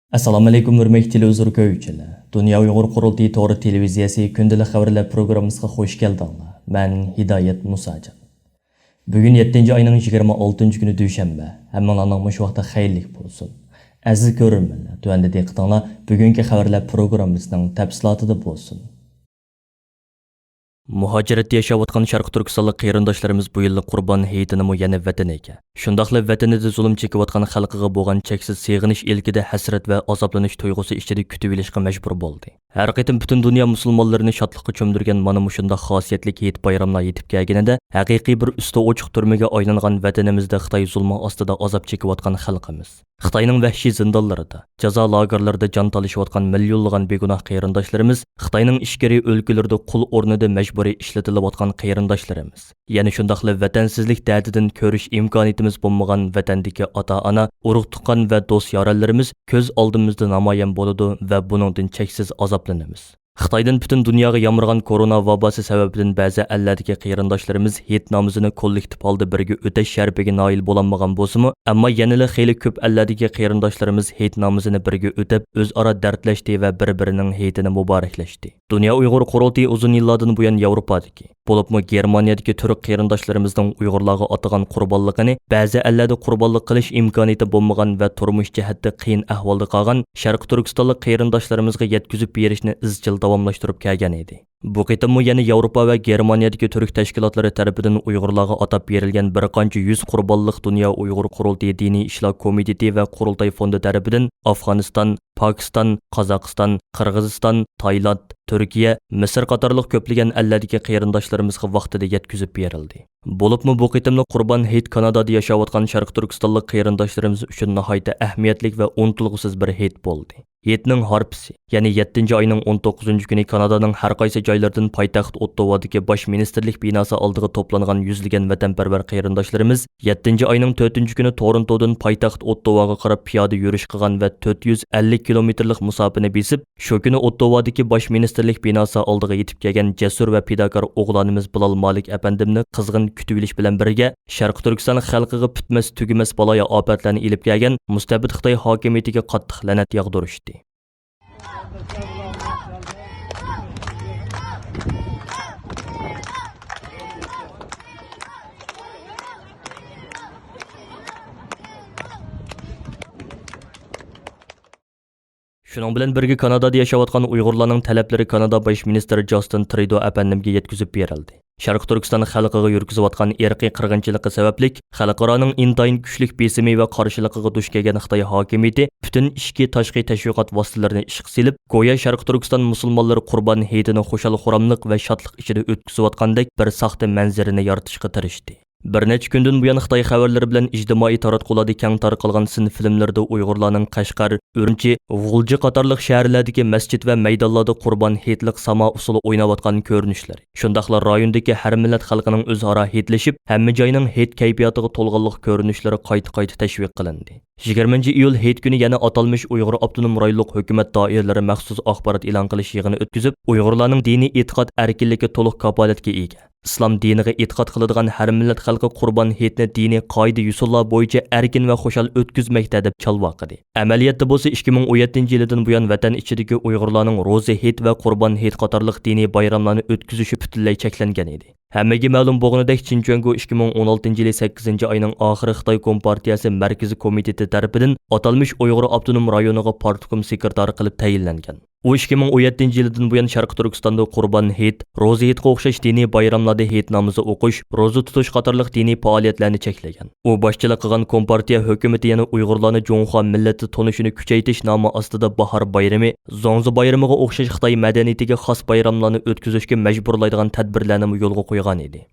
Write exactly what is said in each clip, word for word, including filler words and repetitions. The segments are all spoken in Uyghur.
ئەسسالامۇئەلەيكۇم، ھۆرمەتلىك تېلېۋىزور كۆرگۈچىلەر. دۇنيا ئۇيغۇر قۇرۇلتىيى تورى تېلېۋىزىيەسى كۈندىلىك خەۋەرلەر پروگراممىسىغا خۇش كەلدىڭلار. مەن ھىدايەت مۇساجان. بۈگۈن يەتتىنچى ئاينىڭ يىگىرمە ئالتىنچى كۈنى، دۈشەنبە. ھەممىڭلارنىڭ مۇشۇ ۋاقتى خەيرلىك بولسۇن. ئەزىز كۆرۈرمەنلەر، تۆۋەندە دىققىتىڭلار بۈگۈنكى خەۋەرلەر پروگراممىسىنىڭ تەپسىلاتىدا بولسۇن. مۇھاجىرەتتە ياشاۋاتقان شەرقىي تۈركىستانلىق قېرىنداشلىرىمىز بۇ يىللىق قۇربان ھېيتىنىمۇ يەنە ۋەتىنىگە، شۇنداقلا ۋەتىنىدە زۇلۇم چېكىۋاتقان خەلقىگە بولغان چەكسىز سېغىنىش ئىلكىدە ھەسرەت ۋە ئازابلىنىش تۇيغۇسى ئىچىدە كۈتۈۋېلىشقا مەجبۇر بولدى. ھەر قېتىم پۈتۈن دۇنيا مۇسۇلمانلىرىنى شادلىققا چۆمدۈرگەن مانا مۇشۇنداق خاسىيەتلىك ھېيت بايراملار يېتىپ كەلگىنىدە، ھەقىقىي بىر ئۈستى ئوچۇق تۈرمىگە ئايلانغان ۋەتىنىمىزدە خىتاي زۇلمى ئاستىدا ئازاب چېكىۋاتقان خەلقىمىز، خىتاينىڭ ۋەھشىي زىندانلىرىدا، جازا لاگېرلىرىدا جان تالىشىۋاتقان مىليونلىغان بىگۇناھ قېرىنداشلىرىمىز، خىتاينىڭ ئىچكىرى ئۆلكىلىرىدە قۇل ئورنىدا مەجبۇرىي ئىشلىتىلىۋاتقان قېرىنداشلىرىمىز، يەنە شۇنداقلا ۋەتەنسىزلىك دەردىدىن كۆرۈش ئىمكانىيىتىمىز بولمىغان ۋەتەندىكى ئاتا-ئانا، ئۇرۇق-تۇغقان ۋە دوست-يارەنلىرىمىز كۆز ئالدىمىزدا نامايان بولىدۇ ۋە بۇنىڭدىن چەكسىز ئازابلىنىمىز. خىتايدىن پۈتۈن دۇنياغا يامرىغان كورونا ۋاباسى سەۋەبىدىن بەزى ئەللەردىكى قېرىنداشلىرىمىز ھېيت نامىزىنى كوللېكتىپ ھالدا بىرگە ئۆتەش شەرىپىگە نائىل بولالمىغان بولسىمۇ، ئەمما يەنىلا خېلى كۆپ ئەللەردىكى قېرىنداشلىرىمىز ھېيت نامىزىنى بىرگە ئۆتەپ، ئۆزئارا دەردلەشتى ۋە بىر-بىرىنىڭ ھېيتىنى مۇبارەكلەشتى. دۇنيا ئۇيغۇر قۇرۇلتىيى ئۇزۇن يىللاردىن بۇيان ياۋروپادىكى، بولۇپمۇ گېرمانىيەدىكى تۈرك قېرىنداشلىرىمىزنىڭ ئۇيغۇرلارغا ئاتىغان قۇربانلىقىنى بەزى ئەللەردە قۇربانلىق قىلىش ئىمكانىيىتى بولمىغان ۋە تۇرمۇش جەھەتتە قىيىن ئەھۋالدا قالغان شەرقىي تۈركىستانلىق قېرىنداشلىرىمىزغا يەتكۈزۈپ بېرىشنى ئىزچىل داۋاملاشتۇرۇپ كەلگەن ئىدى. بۇ قېتىممۇ يەنە ياۋروپا ۋە گېرمانىيەدىكى تۈرك تەشكىلاتلىرى تەرىپىدىن ئۇيغۇرلارغا ئاتاپ بېرىلگەن بىر قانچە يۈز قۇربانلىق دۇنيا ئۇيغۇر قۇرۇلتىيى دىنىي ئىشلار كومىتېتى ۋە قۇرۇلتاي فوندى تەرىپىدىن ئافغانىستان، پاكىستان، قازاقىستان، قىرغىزىستان، تايلاند، تۈركىيە، مىسىر قاتارلىق كۆپلىگەن ئەللەردىكى قېرىنداشلىرىمىزغا ۋاقتىدا يەتكۈزۈپ بېرىلدى. بولۇپمۇ بۇ قېتىملىق قۇربان ھېيت كانادادا ياشاۋاتقان شەرقىي تۈركىستانلىق قېرىنداشلىرىمىز ئۈچۈن ناھايىتى ئەھمىيەتلىك ۋە ئۇنتۇلغۇسىز بىر ھېيت بولدى. ھېيتنىڭ ھارپىسى، يەنى يەتتىنچى ئاينىڭ ئون توققۇزىنچى كۈنى كانادانىڭ ھەر قايسى جايلىرىدىن پايتەخت ئوتتاۋادىكى باش مىنىستىرلىك بىناسى ئالدىغا توپلانغان يۈزلىگەن ۋەتەنپەرۋەر قېرىنداشلىرىمىز يەتتىنچى ئاينىڭ تۆتىنچى كۈنى تورونتودىن پايتەخت ئوتتاۋاغا قاراپ پىيادە يۈرۈش قىلغان ۋە تۆت يۈز ئەللىك كىلومېتىرلىك مۇساپىنى بېسىپ، شۇ كۈنى ئوتتاۋادىكى باش مىنىستىرلىك بىناسى ئالدىغا يېتىپ كەلگەن جەسۇر ۋە پىداكار ئوغلانىمىز بىلال مالىك ئەپەندىمنى قىزغىن كۈتۈۋېلىش بىلەن بىرگە، شەرقىي تۈركىستان خەلقىگە پۈتمەس-تۈگىمەس بالايىئاپەتلەرنى ئېلىپ كەلگەن مۇستەبىت خىتاي ھاكىمىيىتىگە قاتتىق لەنەت ياغدۇرۇشتى. شۇنىڭ بىلەن بىرگە، كانادادا ياشاۋاتقان ئۇيغۇرلارنىڭ تەلەپلىرى كانادا باش مىنىستىرى جاستىن ترۇدو ئەپەندىمگە يەتكۈزۈپ بېرىلدى. شەرقىي تۈركىستان خەلقىگە يۈرگۈزۈۋاتقان ئىرقىي قىرغىنچىلىقى سەۋەبلىك، خەلقئارانىڭ ئىنتايىن كۈچلۈك بېسىمى ۋە قارشىلىقىغا دۇچ كەلگەن خىتاي ھاكىمىيىتى پۈتۈن ئىچكى، تاشقى تەشۋىقات ۋاسىتىلىرىنى ئىشقا سېلىپ، گويا شەرقىي تۈركىستان مۇسۇلمانلىرى قۇربان ھېيتىنى خۇشال-خۇراملىق ۋە شادلىق ئىچىدە ئۆتكۈزۈۋاتقاندەك بىر ساختا مەنزىرىنى يارىتىشقا تىرىشتى. بىر نەچچە كۈندىن بۇيان خىتاي خەۋەرلىرى بىلەن ئىجتىمائىي تاراتقۇلاردا كەڭ تارقالغان سىن فىلىملىرىدا ئۇيغۇرلارنىڭ قەشقەر، ئۈرۈمچى، غۇلجا قاتارلىق شەھەرلەردىكى مەسچىت ۋە مەيدانلاردا قۇربان ھېيتلىق ساما ئۇسسۇلى ئويناۋاتقان كۆرۈنۈشلىرى، شۇنداقلا رايوندىكى ھەر مىللەت خەلقىنىڭ ئۆزئارا ھېيتلىشىپ، ھەممە جاينىڭ ھېيت كەيپىياتىغا تولغانلىق كۆرۈنۈشلىرى قايتا-قايتا تەشۋىق قىلىندى. يىگىرمىنچى ئىيۇل ھېيت كۈنى يەنە ئاتالمىش ئۇيغۇر ئاپتونوم رايونلۇق ھۆكۈمەت دائىرىلىرى مەخسۇس ئاخبارات ئېلان قىلىش يىغىنى ئۆتكۈزۈپ، ئۇيغۇرلارنىڭ دىنىي ئېتىقاد ئەركىنلىكى تولۇق كاپالەتكە ئىگە. ئىسلام دىنىغا ئېتىقاد قىلىدىغان ھەر مىللەت خەلقى قۇربان ھېيتنى دىنىي قائىدە-يوسۇنلار بويىچە ئەركىن ۋە خۇشال ئۆتكۈزمەكتە، دەپ چالۋاقىدى. ئەمەلىيەتتە بولسا، ئىككى مىڭ ئون يەتتىنچى يىلىدىن بۇيان ۋەتەن ئىچىدىكى ئۇيغۇرلارنىڭ روزا ھېيت ۋە قۇربان ھېيت قاتارلىق دىنىي بايراملارنى ئۆتكۈزۈشى پۈتۈنلەي چەكلەنگەن ئىدى. ھەممىگە مەلۇم بولغىنىدەك، چىن جۇەنگو ئىككى مىڭ ئون ئالتىنچى يىلى سەككىزىنچى ئاينىڭ ئاخىرى خىتاي كومپارتىيەسى مەركىزىي كومىتېتى تەرىپىدىن ئاتالمىش ئۇيغۇر ئاپتونوم رايونىغا پارتكوم سېكرېتارى قىلىپ تەيىنلەنگەن. ئۇ ئىككى مىڭ ئون يەتتىنچى يىلىدىن بۇيان شەرقىي تۈركىستاندا قۇربان ھېيت، روزا ھېيتقا ئوخشاش دىنىي بايراملاردا ھېيت نامىزى ئوقۇش، روزا تۇتۇش قاتارلىق دىنىي پائالىيەتلەرنى چەكلىگەن. ئۇ باشچىلىق قىلغان كومپارتىيە ھۆكۈمىتى يەنە ئۇيغۇرلارنى جۇڭخۇا مىللىتى تونۇشىنى كۈچەيتىش نامى ئاستىدا باھار بايرىمى، زۇاڭزى بايرىمىغا ئوخشاش خىتاي مەدەنىيىتىگە خاس بايراملارنى ئۆتكۈزۈشكە مەجبۇرلايدىغان تەدبىرلەرنىمۇ يولغا قويغان ئىدى.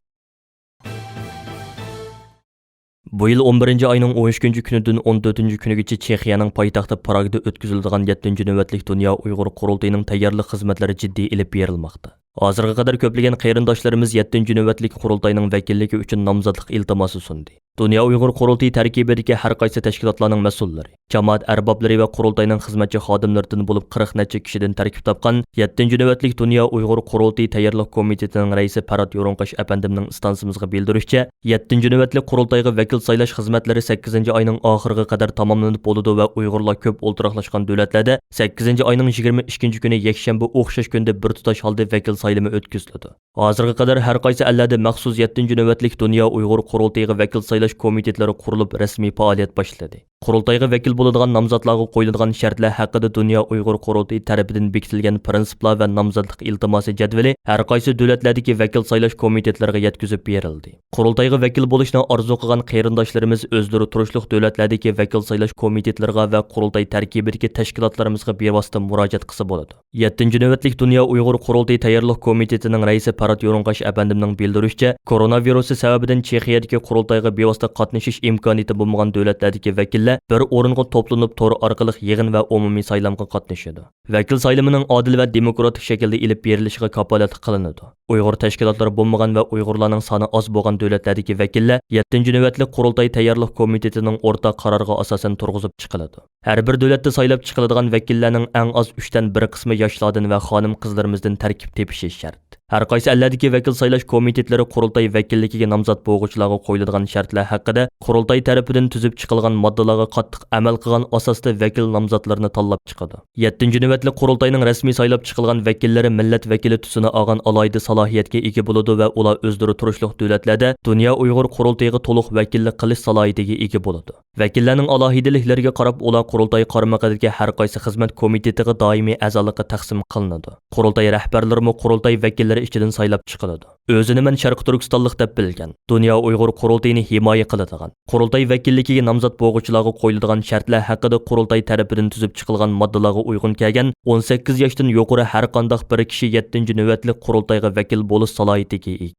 بۇ يىل ئون بىرىنچى ئاينىڭ ئون ئۈچىنچى كۈنىدىن ئون تۆتىنچى كۈنىگىچە چېخىيەنىڭ پايتەختى پراگدا ئۆتكۈزۈلىدىغان يەتتىنچى نۆۋەتلىك دۇنيا ئۇيغۇر قۇرۇلتىيىنىڭ تەييارلىق خىزمەتلىرى جىددىي ئېلىپ بېرىلماقتا. ھازىرغا قەدەر كۆپلىگەن قېرىنداشلىرىمىز يەتتىنچى نۆۋەتلىك قۇرۇلتاينىڭ ۋەكىللىكى ئۈچۈن نامزاتلىق ئىلتىماسى سۇندى. دۇنيا ئۇيغۇر قۇرۇلتىيى تەركىبىدىكى ھەر قايسى تەشكىلاتلارنىڭ مەسئۇللىرى، جامائەت ئەربابلىرى ۋە قۇرۇلتاينىڭ خىزمەتچى خادىملىرىدىن بولۇپ قىرىق نەچچە كىشىدىن تەركىب تاپقان يەتتىنچى نۆۋەتلىك دۇنيا ئۇيغۇر قۇرۇلتىيى تەييارلىق كومىتېتىنىڭ رەئىسى پەرھات يورۇنقاش ئەپەندىمنىڭ ئىستانسىمىزغا بىلدۈرۈشىچە، يەتتىنچى نۆۋەتلىك قۇرۇلتايغا ۋەكىل سايلاش خىزمەتلىرى سەككىزىنچى ئاينىڭ ئاخىرىغا قەدەر تاماملىنىپ بولىدۇ ۋە ئۇيغۇرلار كۆپ ئولتۇراقلاشقان دۆلەتلەردە سەككىزىنچى ئاينىڭ يىگىرمە ئىككىنچى كۈنى يەكشەنبە ئوخشاش كۈندە بىر تۇتاش ھالدا ۋەكىل سايلىمى ئۆتكۈزۈلىدۇ. ھازىرغا قەدەر ھەر قايسى ئەللەردە مەخسۇس يەتتىنچى نۆۋەتلىك دۇنيا ئۇيغۇر قۇرۇلتىيىغا ۋەكىل سايلاش كومىتېتلىرى قۇرۇلۇپ، رەسمىي پائالىيەت باشلىدى. قۇرۇلتايغا ۋەكىل بولىدىغان نامزاتلارغا قويۇلىدىغان شەرتلەر ھەققىدە دۇنيا ئۇيغۇر قۇرۇلتىيى تەرىپىدىن بېكىتىلگەن پىرىنسىپلار ۋە نامزاتلىق ئىلتىماسى جەدۋىلى ھەر قايسى دۆلەتلەردىكى ۋەكىل سايلاش كومىتېتلىرىغا يەتكۈزۈپ بېرىلدى. قۇرۇلتايغا ۋەكىل بولۇشنى ئارزۇ قىلغان قېرىنداشلىرىمىز ئۆزلىرى تۇرۇشلۇق دۆلەتلەردىكى ۋەكىل سايلاش كومىتېتلىرىغا ۋە قۇرۇلتاي تەركىبىدىكى تەشكىلاتلىرىمىزغا بىۋاسىتە مۇراجىئەت قىلسا بولىدۇ. يەتتىنچى نۆۋەتلىك دۇنيا ئۇيغۇر قۇرۇلتىيى تەييارلىق كومىتېتىنىڭ رەئىسى پەرھات يورۇنقاش ئەپەندىمنىڭ بىلدۈرۈشىچە، كورونا ۋىرۇسى سەۋەبىدىن چېخىيەدىكى قۇرۇلتايغا بىۋاسىتە قاتنىشىش ئىمكانىيىتى بولمىغان دۆلەتلەردىكى ۋەكىللەر بىر ئورۇنغا توپلىنىپ، تور ئارقىلىق يىغىن ۋە ئومۇمىي سايلامغا قاتنىشىدۇ. ۋەكىل سايلىمىنىڭ ئادىل ۋە دېموكراتىك شەكىلدە ئېلىپ بېرىلىشىغا كاپالەتلىك قىلىنىدۇ. ئۇيغۇر تەشكىلاتلىرى بولمىغان ۋە ئۇيغۇرلارنىڭ سانى ئاز بولغان دۆلەتلەردىكى ۋەكىللەر يەتتىنچى نۆۋەتلىك قۇرۇلتاي تەييارلىق كومىتېتىنىڭ ئورتاق قارارىغا ئاساسەن تۇرغۇزۇپ چىقىلىدۇ. ھەر بىر دۆلەتتە سايلاپ چىقىلىدىغان ۋەكىللەرنىڭ ئەڭ ئاز ئۈچتىن بىر قىسمى ياشلاردىن ۋە خانىم-قىزلىرىمىزدىن تەركىب تېپىشى شەرت. ھەر قايسى ئەللەردىكى ۋەكىل سايلاش كومىتېتلىرى قۇرۇلتاي ۋەكىللىكىگە نامزات بولغۇچىلارغا قويۇلىدىغان شەرتلەر ھەققىدە قۇرۇلتاي تەرىپىدىن تۈزۈپ چىقىلغان ماددىلارغا قاتتىق ئەمەل قىلغان ئاساستا ۋەكىل نامزاتلىرىنى تاللاپ چىقىدۇ. يەتتىنچى نۆۋەتلىك قۇرۇلتاينىڭ رەسمىي سايلاپ چىقىلغان ۋەكىللىرى مىللەت ۋەكىلى تۈسىنى ئالغان ئالاھىدە سالاھىيەتكە ئىگە بولىدۇ ۋە ئۇلار ئۆزلىرى تۇرۇشلۇق دۆلەتلەردە دۇنيا ئۇيغۇر قۇرۇلتىيىغا تولۇق ۋەكىللىك قىلىش سالاھىيىتىگە ئىگە بولىدۇ. ۋەكىللەرنىڭ ئالاھىدىلىكلىرىگە قاراپ، ئۇلار قۇرۇلتاي قارمىقىدىكى ھەر قايسى خىزمەت كومىتېتىغا دائىمىي ئەزالىققا تەقسىم قىلىنىدۇ. قۇرۇلتاي رەھبەرلىرىمۇ قۇرۇلتاي ۋەكىللىرى ئىچىدىن سايلاپ چىقىلىدۇ. ئۆزىنى مەن شەرقىي تۈركىستانلىق دەپ بىلگەن، دۇنيا ئۇيغۇر قۇرۇلتىيىنى ھىمايە قىلىدىغان، قۇرۇلتاي ۋەكىللىكىگە نامزات بولغۇچىلارغا قويۇلىدىغان شەرتلەر ھەققىدە قۇرۇلتاي تەرىپىدىن تۈزۈپ چىقىلغان ماددىلارغا ئۇيغۇن كەلگەن ئون سەككىز ياشتىن يۇقىرى ھەر قانداق بىر كىشى يەتتىنچى نۆۋەتلىك قۇرۇلتايغا ۋەكىل بولۇش سالاھىيىتىگە ئىگە.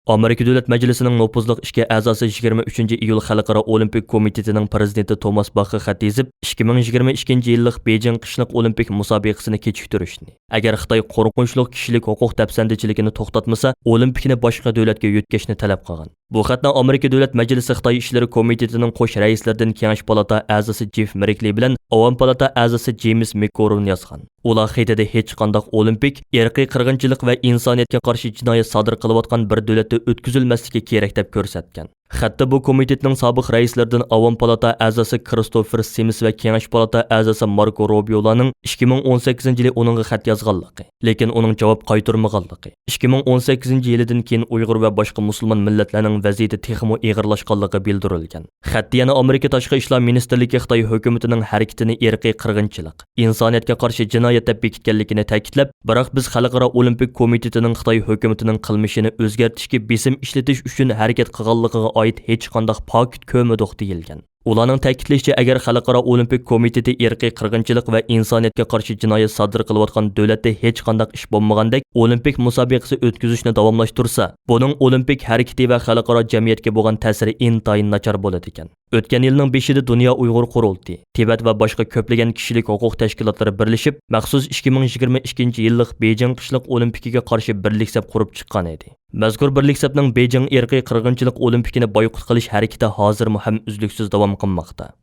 ئامېرىكا دۆلەت مەجلىسىنىڭ نوپۇزلۇق ئىككى ئەزاسى يىگىرمە ئۈچىنچى ئىيۇل خەلقئارا ئولىمپىك كومىتېتىنىڭ پىرېزىدېنتى توماس باخقا خەت يېزىپ، ئىككى مىڭ يىگىرمە ئىككىنچى يىللىق بېيجىڭ قىشلىق ئولىمپىك مۇسابىقىسىنى كېچىكتۈرۈشنى، ئەگەر خىتاي قورقۇنچلۇق كىشىلىك ھوقۇق دەپسەندىچىلىكىنى توختاتمىسا، ئولىمپىكنى باشقا دۆلەتكە يۆتكەشنى تەلەپ قىلغان. بۇ خەتنى ئامېرىكا دۆلەت مەجلىسى خىتاي ئىشلىرى كومىتېتىنىڭ قوش رەئىسلىرىدىن كېڭەش پالاتا ئەزاسى جېف مېركلى بىلەن ئاۋام پالاتا ئەزاسى جېيمىس مىكگورون يازغان. ئۇلار خېتىدە ھېچقانداق ئولىمپىك ئىرقىي قىرغىنچىلىق ۋە ئىنسانىيەتكە قارشى جىنايەت سادىر قىلىۋاتقان بىر دۆلەتتە ئۆتكۈزۈلمەسلىكى كېرەك دەپ كۆرسەتكەن. خەتتە بۇ كومىتېتنىڭ سابىق رەئىسلىرىدىن ئاۋام پالاتا ئەزاسى كىرىستوفېر سىمس ۋە كېڭەش پالاتا ئەزاسى ماركو روبىيولارنىڭ ئىككى مىڭ ئون سەككىزىنچى يىلى ئۇنىڭغا خەت يازغانلىقى، لېكىن ئۇنىڭ جاۋاب قايتۇرمىغانلىقى، ئىككى مىڭ ئون سەككىزىنچى يىلىدىن كېيىن ئۇيغۇر ۋە باشقا مۇسۇلمان مىللەتلەرنىڭ ۋەزىيىتى تېخىمۇ ئېغىرلاشقانلىقى بىلدۈرۈلگەن. خەتتە يەنە ئامېرىكا تاشقى ئىشلار مىنىستىرلىكى خىتاي ھۆكۈمىتىنىڭ ھەرىكىتىنى ئىرقىي قىرغىنچىلىق، ئىنسانىيەتكە قارشى جىنايەت دەپ بېكىتكەنلىكىنى تەكىتلەپ، بىراق بىز خەلقئارا ئولىمپىك كومىتېتىنىڭ خىتاي ھۆكۈمىتىنىڭ قىلمىشىنى ئۆزگەرتىشكە بېسىم ئىشلىتىش ئۈچۈن ھەرىكەت قىلغانلىقىغا ئائىت ھېچقانداق پاكىت كۆرمىدۇق، دېيىلگەن. ئۇلارنىڭ تەكىتلىشىچە، ئەگەر خەلقئارا ئولىمپىك كومىتېتى ئىرقىي قىرغىنچىلىق ۋە ئىنسانىيەتكە قارشى جىنايەت سادىر قىلىۋاتقان دۆلەتتە ھېچقانداق ئىش بولمىغاندەك ئولىمپىك مۇسابىقىسى ئۆتكۈزۈشنى داۋاملاشتۇرسا، بۇنىڭ ئولىمپىك ھەرىكىتى ۋە خەلقئارا جەمئىيەتكە بولغان تەسىرى ئىنتايىن ناچار بولىدىكەن. ئۆتكەن يىلنىڭ بېشىدا دۇنيا ئۇيغۇر قۇرۇلتىيى، تىبەت ۋە باشقا كۆپلىگەن كىشىلىك ھوقۇق تەشكىلاتلىرى بىرلىشىپ، مەخسۇس ئىككى مىڭ يىگىرمە ئىككىنچى يىللىق بېيجىڭ قىشلىق ئولىمپىكىگە قارشى بىرلىك سەپ قۇرۇپ چىققان ئىدى. مەزكۇر بىرلىك سەپنىڭ بېيجىڭ ئىرقىي قىرغىنچىلىق ئولىمپىكىنى بايقۇت قىلىش ھەرىكىتى ھازىرمۇ ھەم ئۈزلۈكسىز داۋام قىلماقتا.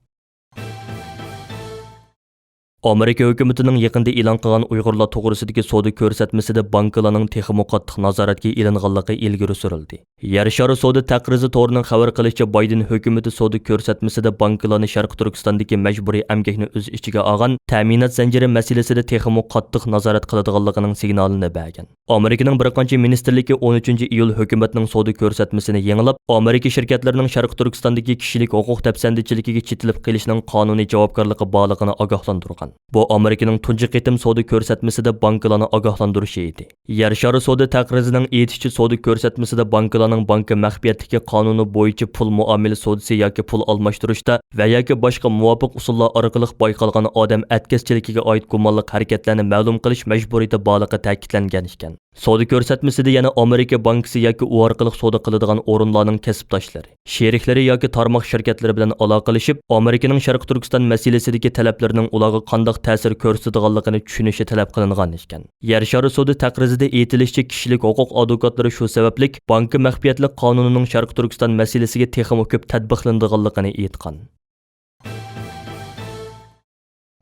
ئامېرىكا ھۆكۈمىتىنىڭ يېقىندا ئېلان قىلغان ئۇيغۇرلار توغرىسىدىكى سودا كۆرسەتمىسىدە بانكىلارنىڭ تېخىمۇ قاتتىق نازارەتكە ئېلىنغانلىقى ئىلگىرى سۈرۈلدى. يەر شارى سودا تەقرىزى تورىنىڭ خەۋەر قىلىشىچە، بايدېن ھۆكۈمىتى سودا كۆرسەتمىسىدە بانكىلارنى شەرقىي تۈركىستاندىكى مەجبۇرىي ئەمگەكنى ئۆز ئىچىگە ئالغان تەمىنات زەنجىرى مەسىلىسىدە تېخىمۇ قاتتىق نازارەت قىلىدىغانلىقىنىڭ سىگنالىنى بەرگەن. ئامېرىكىنىڭ بىر قانچە مىنىستىرلىكى ئون ئۈچىنچى ئىيۇل ھۆكۈمەتنىڭ سودا كۆرسەتمىسىنى يېڭىلاپ، ئامېرىكا شىركەتلىرىنىڭ شەرقىي تۈركىستاندىكى كىشىلىك ھوقۇق دەپسەندىچىلىكىگە چېتىلىپ قېلىشىنىڭ قانۇنىي جاۋابكارلىقى بارلىقىنى ئاگاھلاندۇرغان. بۇ ئامېرىكىنىڭ تۇنجى قېتىم سودا كۆرسەتمىسىدە بانكىلارنى ئاگاھلاندۇرۇشى ئىدى. يەر شارى سودا تەقرىزىنىڭ ئېيتىشىچە، سودا كۆرسەتمىسىدە بانكىلارنىڭ بانكا مەخپىيەتلىكى قانۇنى بويىچە پۇل مۇئامىلە سودىسى ياكى پۇل ئالماشتۇرۇشتا ۋە ياكى باشقا مۇۋاپىق ئۇسۇللار ئارقىلىق بايقالغان ئادەم ئەتكەسچىلىكىگە ئائىت گۇمانلىق ھەرىكەتلەرنى مەلۇم قىلىش مەجبۇرىيىتى بارلىقى تەكىتلەنگەن ئىكەن. سودا كۆرسەتمىسىدە يەنە ئامېرىكا بانكىسى ياكى ئۇ ئارقىلىق سودا قىلىدىغان ئورۇنلارنىڭ كەسىپداشلىرى، شېرىكلىرى ياكى تارماق شىركەتلىرى بىلەن ئالاقىلىشىپ، ئامېرىكىنىڭ شەرقىي تۈركىستان مەسىلىسىدىكى تەلەپلىرىنىڭ ئۇلارغا قانداق تەسىر كۆرسىتىدىغانلىقىنى چۈشىنىشى تەلەپ قىلىنغان ئىكەن. يەر شارى سودا تەقرىزىدە ئېيتىلىشىچە، كىشىلىك ھوقۇق ئادۋوكاتلىرى شۇ سەۋەبلىك بانكا مەخپىيەتلىك قانۇنىنىڭ شەرقىي تۈركىستان مەسىلىسىگە تېخىمۇ كۆپ تەتبىقلىنىدىغانلىقىنى ئېيتقان.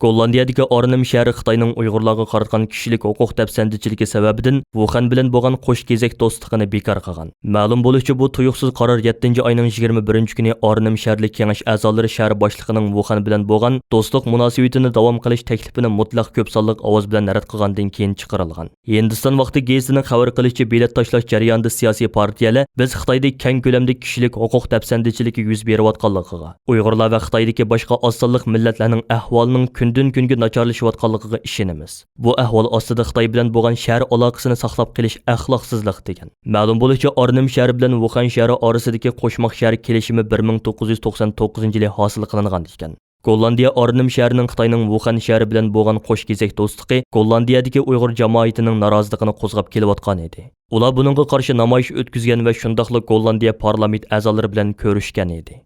گوللاندىيەدىكى ئارنېم شەھىرى خىتاينىڭ ئۇيغۇرلارغا قاراتقان كىشىلىك ھوقۇق دەپسەندىچىلىكى سەۋەبىدىن ۋۇخەن بىلەن بولغان قوش كېزەك دوستلۇقىنى بىكار قىلغان. مەلۇم بولۇشىچە، بۇ تۇيۇقسىز قارار يەتتىنچى ئاينىڭ يىگىرمە بىرىنچى كۈنى ئارنېم شەھەرلىك كېڭەش ئەزالىرى شەھەر باشلىقىنىڭ ۋۇخەن بىلەن بولغان دوستلۇق مۇناسىۋىتىنى داۋام قىلىش تەكلىپىنى مۇتلەق كۆپ سانلىق ئاۋاز بىلەن رەت قىلغاندىن كېيىن چىقىرىلغان. ھىندىستان ۋاقتى گېزىتىنىڭ خەۋەر قىلىشىچە، بېلەت تاشلاش جەريانىدا سىياسىي پارتىيەلەر بىز خىتايدا كەڭ كۆلەمدە كىشىلىك ھوقۇق دەپسەندىچىلىكى يۈز بېرىۋاتقانلىقىغا، ئۇيغۇرلار ۋە خىتايدىكى باشقا ئاز سانلىق مىللەتلەرنىڭ ئەھۋالىنىڭ كۈندىن-كۈنگە ناچارلىشىۋاتقانلىقىغا ئىشىنىمىز. بۇ ئەھۋال ئاستىدا خىتاي بىلەن بولغان شەھەر ئالاقىسىنى ساقلاپ قېلىش ئەخلاقسىزلىق، دېگەن. مەلۇم بولۇشىچە، ئارنېم شەھىرى بىلەن ۋۇخەن شەھىرى ئارىسىدىكى قوشماق شەھەر كېلىشىمى بىر مىڭ توققۇز يۈز توقسان توققۇزىنچى يىلى ھاسىل قىلىنغان ئىكەن. گوللاندىيە ئارنېم شەھىرىنىڭ خىتاينىڭ ۋۇخەن شەھىرى بىلەن بولغان قوش كېزەك دوستلۇقى گوللاندىيەدىكى ئۇيغۇر جامائىتىنىڭ نارازىلىقىنى قوزغاپ كېلىۋاتقان ئىدى. ئۇلار بۇنىڭغا قارشى نامايىش ئۆتكۈزگەن ۋە شۇنداقلا گوللاندىيە پارلامېنت ئەزالىرى بىلەن كۆرۈشكەن ئىدى.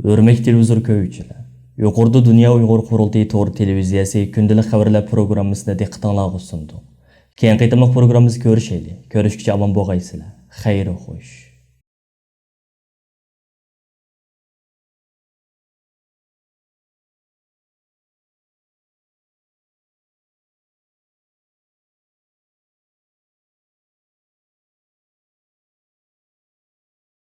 ھۆرمەتلىك تېلېۋىزور كۆرگۈچىلەر! يۇقىرىدا دۇنيا ئۇيغۇر قۇرۇلتىيى تور تېلېۋىزىيەسى كۈندىلىك خەۋەرلەر پروگراممىسىنى دىققىتىڭلارغا سۇندۇق. كېيىنكى قېتىملىق پروگراممىمىزدا كۆرۈشەيلى. كۆرۈشكىچە ئامان بولغايسىلەر. خەير خوش.